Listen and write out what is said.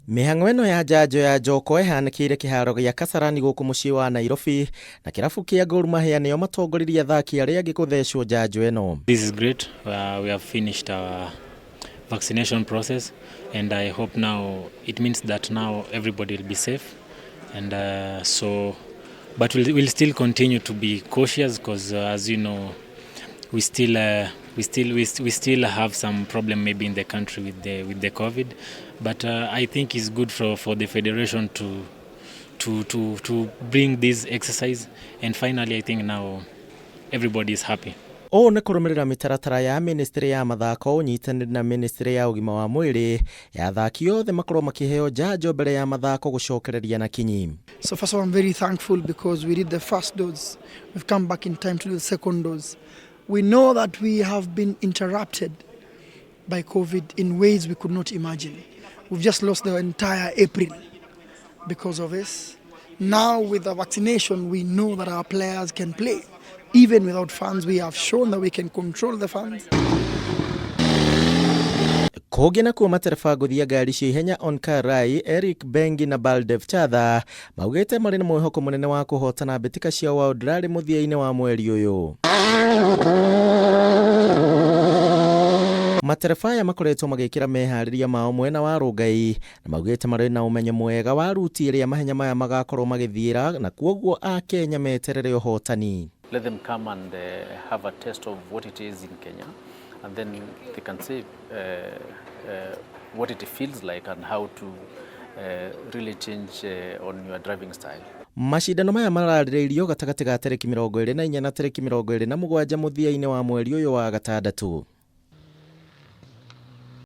Mĩhang'o ĩno ya njanjo ya Njoko ĩhanĩkĩire kĩharo gĩa Kasarani gũkũ mũciĩ wa Nairobi, na kĩrabu kĩa Gor Mahia nĩo matongoririe athaki arĩa angĩ kũthecwo njanjo ĩno. This is great. We have finished our vaccination process and I hope now it means that now everybody will be safe and so but we'll still continue to be cautious because as you know we still we still we, we still have some problem maybe in the country with the COVID, but I think it's good for the federation to bring this exercise, and finally I think now everybody is happy. Ũũ nĩ kũrũmĩrĩra mĩtaratara ya ministry ya mathako ũnyitanĩri na ministry ya ũgima wa mwĩrĩ ya athaki othe makorwo makĩheo njanjo mbere ya mathako gũcokereria na kinyi. So first of all, I'm very thankful because we did the first dose. We've come back in time to do the second dose. We know that we have been interrupted by COVID in ways we could not imagine. We've just lost the entire April because of this. Now with the vaccination, we know that our players can play. Even without fans, we have shown that we can control the fans. Kũngĩ nakuo, matereba ngũthi ngari cia ihenya Onkar Rai, Eric Bengi na Baldev Chatha maugĩte marĩ na mwĩhoko mũnene wa kũhotana mbĩtĩka cia World Rally mũthia-inĩ wa mweri ũyũ. Matereba aya makoretwo magĩkĩra meharĩria mao mwena wa Rongai na maugĩte marĩ na ũmenyo mwega wa ruti ĩrĩa mahenya maya magakorwo magĩthiĩra, na kuoguo Akenya meterere ũhotani. Let them come and have a taste of what it is in Kenya, and then they can see what it feels like and how to really change on your driving style. Macindano maya mararĩrĩirio gatagatĩ ga tarĩki 24 na tarĩki 27 mũthia-inĩ wa mweri ũyũ wa gatandatũ.